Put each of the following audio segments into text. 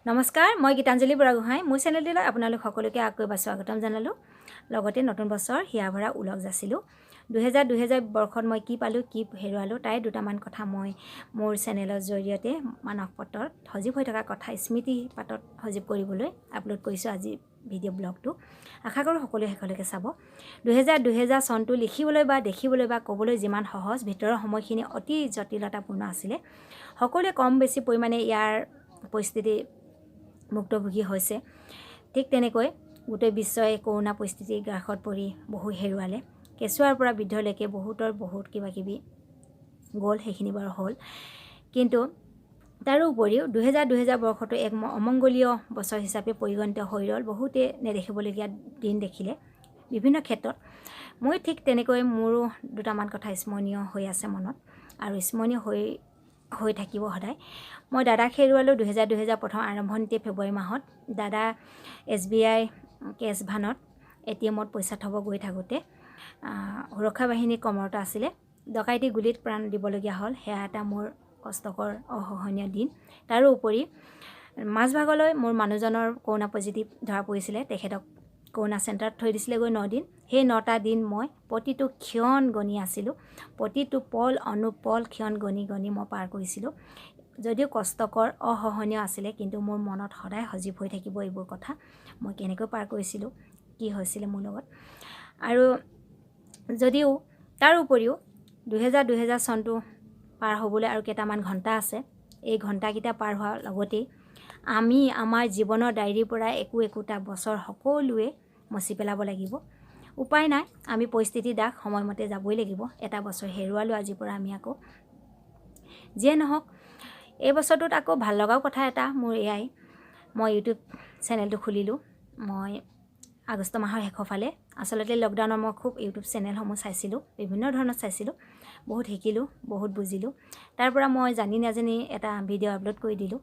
নমস্কাৰ, মই গীতাঞ্জলি বুঢ়াগোহাঁই। মোৰ চেনেলটিলৈ আপোনালোক সকলোকে আকৌ এবাৰ স্বাগতম জনালোঁ, লগতে নতুন বছৰ হিয়া ভৰা ওলগ যাচিলোঁ। 2000 বৰ্ষত মই কি পালোঁ, কি হেৰুৱালোঁ, তাৰে দুটামান কথা মই মোৰ চেনেলৰ জৰিয়তে মানস পটত সজীৱ হৈ থকা কথা স্মৃতি পাতত সজীৱ কৰিবলৈ আপলোড কৰিছোঁ আজি ভিডিঅ' ব্লগটো। আশা কৰোঁ সকলোৱে শেষলৈকে চাব। 2000 চনটো লিখিবলৈ বা দেখিবলৈ বা ক'বলৈ যিমান সহজ, ভিতৰৰ সময়খিনি অতি জটিলতাপূৰ্ণ আছিলে। সকলোৱে কম বেছি পৰিমাণে ইয়াৰ পৰিস্থিতি ভুক্তভোগী হৈছে। ঠিক তেনেকৈ গোটেই বিশ্বই কৰোণা পৰিস্থিতিৰ গ্ৰাসত পৰি বহু হেৰুৱালে। কেঁচুৱাৰ পৰা বৃদ্ধলৈকে বহুতৰ বহুত কিবা কিবি গ'ল, সেইখিনি বাৰু হ'ল। কিন্তু তাৰোপৰিও 2000 বৰ্ষটো এক অমংগলীয় বছৰ হিচাপে পৰিগণিত হৈ ৰ'ল। বহুতে নেদেখিবলগীয়া দিন দেখিলে বিভিন্ন ক্ষেত্ৰত। মই ঠিক তেনেকৈ মোৰো দুটামান কথা স্মৰণীয় হৈ আছে মনত আৰু স্মৰণীয় হৈ হৈ থাকিব সদায়। মই দাদাক হেৰুৱালোঁ 2000 প্ৰথম আৰম্ভণিতে ফেব্ৰুৱাৰী মাহত। দাদা এছবিআই কেছ ভানত এটিএমত পইচা থ'ব গৈ থাকোঁতে সুৰক্ষা বাহিনীৰ কৰ্মৰত আছিলে, ডকাইতি গুলীত প্ৰাণ দিবলগীয়া হ'ল। সেয়া এটা মোৰ কষ্টকৰ অসহনীয় দিন। তাৰোপৰি মাজভাগলৈ মোৰ মানুহজনৰ কৰোণা পজিটিভ ধৰা পৰিছিলে। তেখেতক কৰোণা চেণ্টাৰত থৈ দিছিলেগৈ 9 দিন। সেই 9টা দিন মই প্ৰতিটো ক্ষণ গণি আছিলোঁ। প্ৰতিটো পল অনুপল ক্ষণ গণি গণি মই পাৰ কৰিছিলোঁ। যদিও কষ্টকৰ অসহনীয় আছিলে, কিন্তু মোৰ মনত সদায় সজীৱ হৈ থাকিব এইবোৰ কথা, মই কেনেকৈ পাৰ কৰিছিলোঁ, কি হৈছিলে মোৰ লগত। আৰু যদিও তাৰ উপৰিও 2000 চনটো পাৰ হ'বলৈ আৰু কেইটামান ঘণ্টা আছে। এই ঘণ্টাকেইটা পাৰ হোৱাৰ লগতেই আমি আমাৰ জীৱনৰ ডায়েৰীৰ পৰা একো একোটা বছৰ সকলোৱে মচি পেলাব লাগিব। উপায় নাই, আমি পৰিস্থিতিৰ দাস, সময়মতে যাবই লাগিব। এটা বছৰ হেৰুৱালোঁ আজিৰ পৰা আমি আকৌ। যিয়ে নহওক, এই বছৰটোত আকৌ ভাল লগাও কথা এটা মোৰ এয়াই, মই ইউটিউব চেনেলটো খুলিলোঁ মই আগষ্ট মাহৰ শেষৰ ফালে। আচলতে লকডাউনত মই খুব ইউটিউব চেনেলসমূহ চাইছিলোঁ, বিভিন্ন ধৰণৰ চাইছিলোঁ, বহুত শিকিলোঁ, বহুত বুজিলোঁ। তাৰ পৰা মই জানি নাজানি এটা ভিডিঅ' আপলোড কৰি দিলোঁ।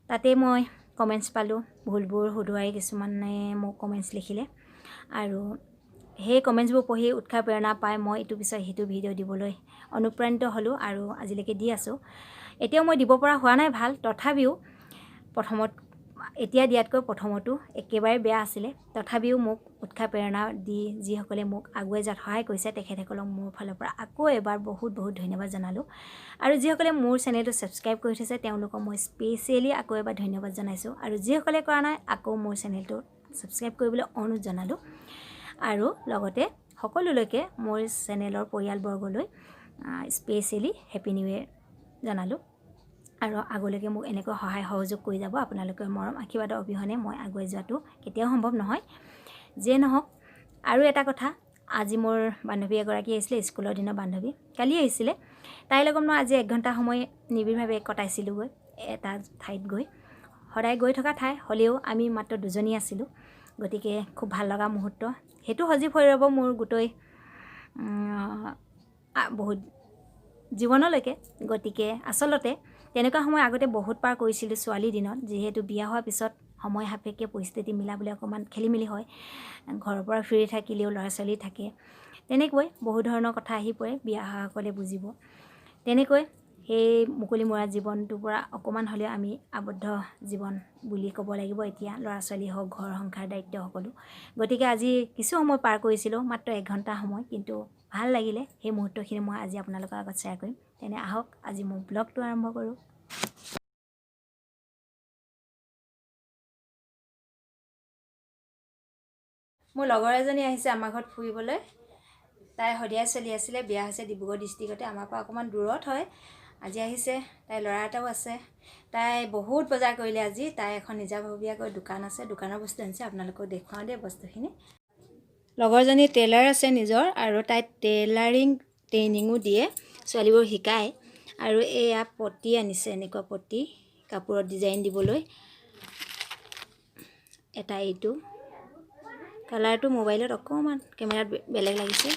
তাতেই মই কমেণ্টছ পালোঁ, ভুলবোৰ শুধৰাই কিছুমানে মোক কমেণ্টছ লিখিলে আৰু সেই কমেণ্টছবোৰ পঢ়ি উৎসাহ প্ৰেৰণা পাই মই ইটোৰ পিছত সিটো ভিডিঅ' দিবলৈ অনুপ্ৰাণিত হ'লোঁ আৰু আজিলৈকে দি আছোঁ। এতিয়াও মই দিব পৰা হোৱা নাই ভাল, তথাপিও প্ৰথমত এতিয়া দিয়াতকৈ প্ৰথমতো একেবাৰে বেয়া আছিলে। তথাপিও মোক উৎসাহ প্ৰেৰণা দি যিসকলে মোক আগুৱাই যোৱাত সহায় কৰিছে, তেখেতসকলক মোৰ ফালৰ পৰা আকৌ এবাৰ বহুত বহুত ধন্যবাদ জনালোঁ। আৰু যিসকলে মোৰ চেনেলটো ছাবস্ক্ৰাইব কৰি থৈছে, তেওঁলোকক মই স্পেচিয়েলি আকৌ এবাৰ ধন্যবাদ জনাইছোঁ। আৰু যিসকলে কৰা নাই, আকৌ মোৰ চেনেলটো ছাবস্ক্ৰাইব কৰিবলৈ অনুৰোধ জনালোঁ। আৰু লগতে সকলোলৈকে, মোৰ চেনেলৰ পৰিয়ালবৰ্গলৈ স্পেচিয়েলি হেপী নিউ ইয়েৰ জনালোঁ। আৰু আগলৈকে মোক এনেকৈ সহায় সহযোগ কৰি যাব। আপোনালোকৰ মৰম আশীৰ্বাদৰ অবিহনে মই আগুৱাই যোৱাটো কেতিয়াও সম্ভৱ নহয়। যিয়ে নহওক, আৰু এটা কথা, আজি মোৰ বান্ধৱী এগৰাকী আহিছিলে, স্কুলৰ দিনৰ বান্ধৱী, কালি আহিছিলে। তাইৰ লগত মই আজি এক ঘণ্টা সময় নিবিড়ভাৱে কটাইছিলোঁগৈ এটা ঠাইত গৈ। সদায় গৈ থকা ঠাই হ'লেও আমি মাত্ৰ দুজনী আছিলোঁ, গতিকে খুব ভাল লগা মুহূৰ্ত। সেইটো সজীৱ হৈ ৰ'ব মোৰ গোটেই বহুত জীৱনলৈকে। গতিকে আচলতে তেনেকুৱা সময় আগতে বহুত পাৰ কৰিছিলোঁ ছোৱালীৰ দিনত। যিহেতু বিয়া হোৱাৰ পিছত সময় সাপেক্ষে পৰিস্থিতি মিলাবলৈ অকণমান খেলি মেলি হয়, ঘৰৰ পৰা ফ্ৰী থাকিলেও ল'ৰা ছোৱালী থাকে, তেনেকৈ বহু ধৰণৰ কথা আহি পৰে, বিয়া হোৱাসকলে বুজিব। তেনেকৈ সেই মুকলিমূৰীয়া জীৱনটোৰ পৰা অকণমান হ'লেও আমি আবদ্ধ জীৱন বুলি ক'ব লাগিব এতিয়া, ল'ৰা ছোৱালী হওক, ঘৰ সংসাৰ দায়িত্ব সকলো। গতিকে আজি কিছু সময় পাৰ কৰিছিলোঁ, মাত্ৰ এক ঘণ্টা সময়, কিন্তু ভাল লাগিলে। সেই মুহূৰ্তখিনি মই আজি আপোনালোকৰ আগত শ্বেয়াৰ কৰিম। তেনে আহক, আজি মোৰ ব্লগটো আৰম্ভ কৰোঁ। মোৰ লগৰ এজনী আহিছে আমাৰ ঘৰত ফুৰিবলৈ। তাই শদিয়াই চলি আছিলে, বিয়া হৈছে ডিব্ৰুগড় ডিষ্ট্ৰিক্টতে, আমাৰ পৰা অকণমান দূৰত হয়। আজি আহিছে, তাইৰ ল'ৰা এটাও আছে। তাই বহুত বজাৰ কৰিলে আজি। তাই এখন নিজাববীয়াকৈ দোকান আছে, দোকানৰ বস্তু আনিছে। আপোনালোকক দেখুৱাওঁ দেই বস্তুখিনি। লগৰজনী টেইলাৰ আছে নিজৰ আৰু তাই টেইলাৰিং ট্ৰেইনিঙো দিয়ে, ছোৱালীবোৰ শিকায়। আৰু এয়া পতি আনিছে, এনেকুৱা পতি কাপোৰত ডিজাইন দিবলৈ এটা। এইটো কালাৰটো মোবাইলত অকণমান কেমেৰাত বেলেগ লাগিছে।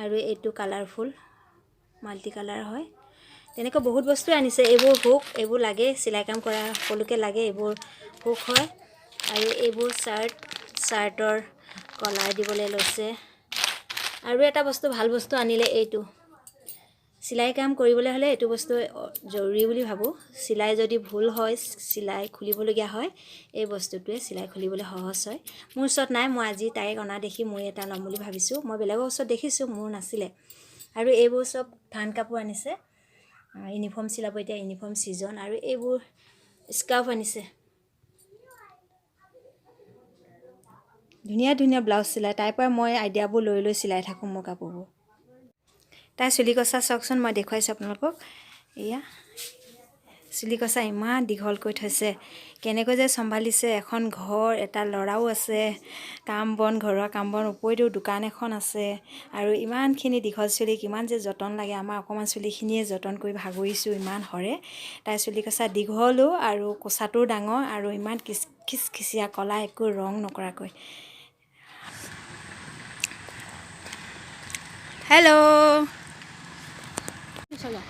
আৰু এইটো কালাৰফুল মাল্টি কালাৰ হয়। তেনেকৈ বহুত বস্তুৱে আনিছে। এইবোৰ হুক, এইবোৰ লাগে, চিলাই কাম কৰা সকলোকে লাগে, এইবোৰ হুক হয়। আৰু এইবোৰ চাৰ্ট, চাৰ্টৰ কলাৰ দিবলৈ লৈছে। আৰু এটা বস্তু, ভাল বস্তু আনিলে, এইটো চিলাই কাম কৰিবলৈ হ'লে এইটো বস্তু জৰুৰী বুলি ভাবোঁ। চিলাই যদি ভুল হয়, চিলাই খুলিবলগীয়া হয়, এই বস্তুটোৱে চিলাই খুলিবলৈ সহজ হয়। মোৰ ওচৰত নাই, মই আজি তাইক অনা দেখি মই এটা ল'ম বুলি ভাবিছোঁ। মই বেলেগৰ ওচৰত দেখিছোঁ, মোৰ নাছিলে। আৰু এইবোৰ চব থান কাপোৰ আনিছে, ইউনিফৰ্ম চিলাব, এতিয়া ইউনিফৰ্ম ছিজন। আৰু এইবোৰ স্কাৰ্ফ আনিছে, ধুনীয়া ধুনীয়া ব্লাউজ চিলাই। তাইৰ পৰা মই আইডিয়াবোৰ লৈ লৈ চিলাই থাকোঁ মোৰ কাপোৰবোৰ। তাই চুলি কচা চাওকচোন, মই দেখুৱাইছোঁ আপোনালোকক। এয়া চুলি কচা ইমান দীঘলকৈ থৈছে, কেনেকৈ যে চম্ভালিছে। এখন ঘৰ, এটা ল'ৰাও আছে, কাম বন, ঘৰুৱা কাম বন উপৰিও দোকান এখন আছে, আৰু ইমানখিনি দীঘল চুলি কিমান যে যতন লাগে। আমাৰ অকণমান চুলিখিনিয়ে যতন কৰি ভাগৰিছোঁ, ইমান সৰে। তাইৰ চুলি কচা দীঘলো আৰু কোচাটোও ডাঙৰ, আৰু ইমান খিচখিচীয়া ক'লা, একো ৰং নকৰাকৈ। হেল্ল'। চলা।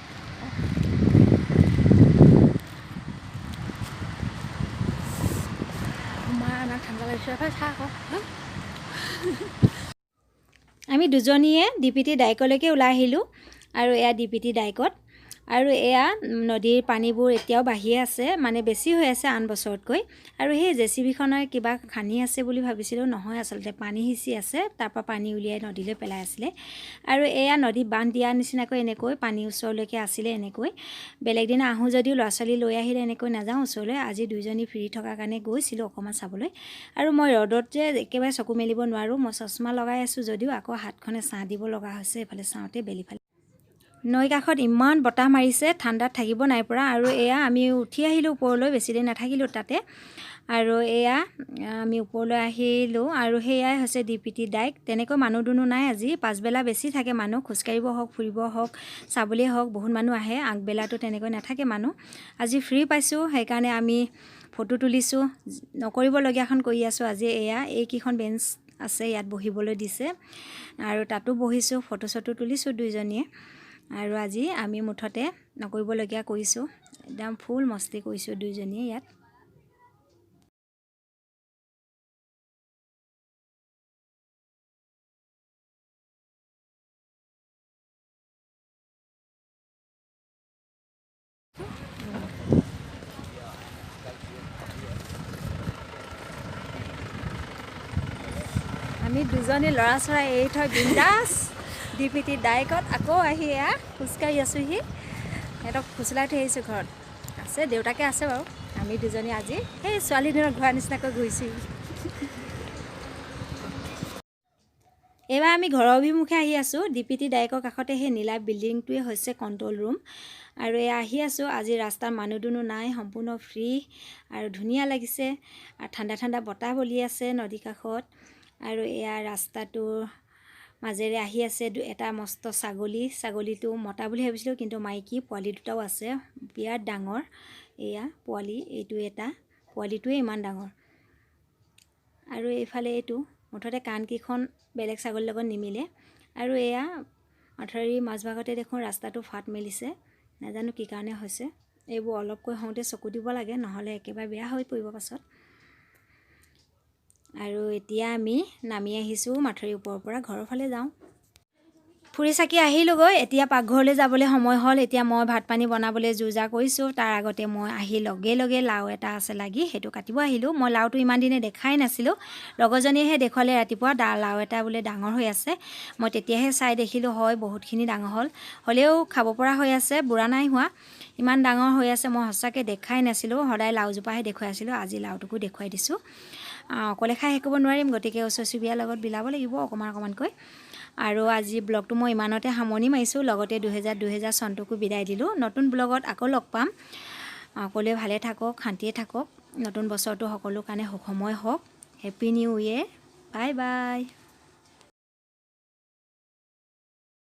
ইমান ঠাণ্ডা লাগিছে, চাহ আকৌ। আমি দুজনীয়ে ডিপিটি ডাইকলৈকে ওলাই আহিলোঁ, আৰু এয়া ডিপিটি ডাইকত। আৰু এয়া নদীৰ পানীবোৰ এতিয়াও বাঢ়িয়ে আছে, মানে বেছি হৈ আছে আন বছৰতকৈ। আৰু সেই জেচিবিখনে কিবা খান্দি আছে বুলি ভাবিছিলোঁ, নহয়, আচলতে পানী সিঁচি আছে, তাৰপৰা পানী উলিয়াই নদীলৈ পেলাই আছিলে। আৰু এয়া নদী বান্ধ দিয়া নিচিনাকৈ এনেকৈ পানী ওচৰলৈকে আছিলে এনেকৈ। বেলেগ দিনা আহোঁ যদিও ল'ৰা ছোৱালী লৈ আহিলে এনেকৈ নাযাওঁ ওচৰলৈ। আজি দুইজনী ফ্ৰী থকাৰ কাৰণে গৈছিলোঁ অকণমান চাবলৈ। আৰু মই ৰ'দত যে একেবাৰে চকু মেলিব নোৱাৰোঁ, মই চশমা লগাই আছোঁ যদিও আকৌ হাতখনে ছাঁ দিব লগা হৈছে এইফালে চাওঁতে বেলিফালে। নৈ কাষত ইমান বতাহ মাৰিছে, ঠাণ্ডাত থাকিব নাই পৰা। আৰু এয়া আমি উঠি আহিলোঁ ওপৰলৈ, বেছি দেৰি নাথাকিলোঁ তাতে। আৰু এয়া আমি ওপৰলৈ আহিলোঁ, আৰু সেয়াই হৈছে ডিপিটি ডাইক। তেনেকৈ মানুহ দুনুহ নাই আজি। পাছবেলা বেছি থাকে মানুহ, খোজকাঢ়িব হওক, ফুৰিব হওক, চাবলৈ হওক, বহুত মানুহ আহে। আগবেলাটো তেনেকৈ নাথাকে মানুহ। আজি ফ্ৰী পাইছোঁ, সেইকাৰণে আমি ফটো তুলিছোঁ, নকৰিবলগীয়াখন কৰি আছোঁ আজি। এয়া এইকেইখন বেঞ্চ আছে, ইয়াত বহিবলৈ দিছে, আৰু তাতো বহিছোঁ, ফটো চটো তুলিছোঁ দুইজনীয়ে। আৰু আজি আমি মুঠতে নকৰিবলগীয়া কৰিছোঁ, একদম ফুল মস্তি কৰিছোঁ দুইজনীয়ে ইয়াত। আমি দুজনী ল'ৰা চৰাই এৰি থৈ বিন্দাছ ডিপিটি ডাইকত আকৌ আহি এয়া খোজকাঢ়ি আছোঁহি। সিহঁতক ফুচলাই থৈ আহিছোঁ, ঘৰত আছে, দেউতাকে আছে বাৰু। আমি দুজনী আজি সেই ছোৱালী দিনত ঘূৰা নিচিনাকৈ ঘূৰিছোঁহি। এইবাৰ আমি ঘৰৰ অভিমুখে আহি আছোঁ। ডিপিটি ডাইকৰ কাষতে সেই নীলা বিল্ডিংটোৱে হৈছে কণ্ট্ৰল ৰুম। আৰু এয়া আহি আছোঁ। আজি ৰাস্তাত মানুহ দুনুহ নাই, সম্পূৰ্ণ ফ্ৰী আৰু ধুনীয়া লাগিছে, আৰু ঠাণ্ডা ঠাণ্ডা বতাহ বলি আছে নদীৰ কাষত। আৰু এয়া ৰাস্তাটোৰ মাজেৰে আহি আছে এটা মস্ত ছাগলী। ছাগলীটো মতা বুলি ভাবিছিলোঁ, কিন্তু মাইকী, পোৱালি দুটাও আছে, বিৰাট ডাঙৰ। এয়া পোৱালি, এইটো এটা পোৱালিটোৱে ইমান ডাঙৰ। আৰু এইফালে এইটো মুঠতে কাণকেইখন বেলেগ ছাগলীৰ লগত নিমিলে। আৰু এয়া মথাউৰিৰ মাজভাগতে দেখোঁ ৰাস্তাটো ফাট মেলিছে, নাজানো কি কাৰণে হৈছে। এইবোৰ অলপকৈ হওঁতে চকু দিব লাগে, নহ'লে একেবাৰে বেয়া হৈ পৰিব পাছত। আৰু এতিয়া আমি নামি আহিছোঁ মাথাউৰিৰ ওপৰৰ পৰা, ঘৰৰ ফালে যাওঁ। ফুৰি চাকি আহিলোগৈ, এতিয়া পাকঘৰলৈ যাবলৈ সময় হ'ল। এতিয়া মই ভাত পানী বনাবলৈ যো জা কৰিছোঁ। তাৰ আগতে মই আহি লগে লগে লাও এটা আছে লাগি, সেইটো কাটিব আহিলোঁ। মই লাওটো ইমান দিনে দেখাই নাছিলোঁ, লগৰজনীয়েহে দেখুৱালে ৰাতিপুৱা, লাও এটা বোলে ডাঙৰ হৈ আছে। মই তেতিয়াহে চাই দেখিলোঁ, হয় বহুতখিনি ডাঙৰ হ'ল, হ'লেও খাব পৰা হৈ আছে, বুঢ়া নাই হোৱা, ইমান ডাঙৰ হৈ আছে। মই সঁচাকৈ দেখাই নাছিলোঁ, সদায় লাওজোপাহে দেখুৱাই আছিলোঁ, আজি লাওটোকো দেখুৱাই দিছোঁ। অকলে খাই শেষ কৰিব নোৱাৰিম, গতিকে ওচৰ চুবুৰীয়াৰ লগত বিলাব লাগিব অকণমান অকণমানকৈ। আৰু আজি ব্লগটো মই ইমানতে সামৰণি মাৰিছোঁ, লগতে 2000 চনটোকো বিদায় দিলোঁ। নতুন ব্লগত আকৌ লগ পাম। সকলোৱে ভালে থাকক, শান্তিয়ে থাকক, নতুন বছৰটো সকলো কাৰণে সুখময় হওক। Happy new year, bye bye.